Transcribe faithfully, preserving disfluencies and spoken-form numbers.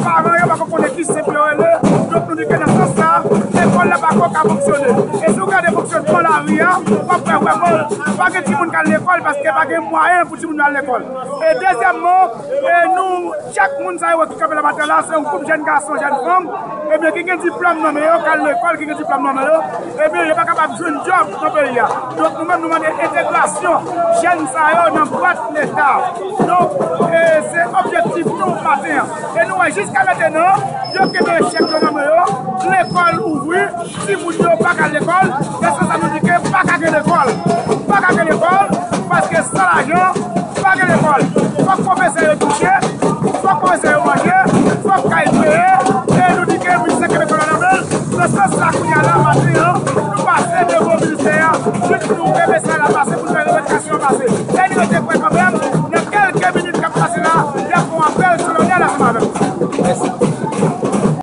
Paran yo pako konnen ki senp yo rele. Donk nou di ke nan sans sa, lekòl la pako ka fonksyone. E si w gade fonksyonman lari a, w ap wè vrèman pa gen timoun k al lekòl paske pa gen mwayen pou timoun yo al lekòl. E dezyèmman, e nou, chak moun sa yo ki kanpe la maten la, se yon gwoup jèn gason, jèn fanm, ebyen, ki gen diplòm nan men yo, k al lekòl, ki gen diplòm nan men yo, ebyen, yo pa kapab jwenn djòb nan peyi a. Donk, nou menm, nou mande entegrasyon jèn sa yo nan bwat Leta. Donk, e, se objektif nou maten an. E nou wè, jiska mentenan, yo kenbe chèk yo nan men yo, lekòl ouvri, timoun yo pa ka al lekòl, e se sa nou di ke pa ka gen lekòl. Pa ka gen lekòl, paske san lajan,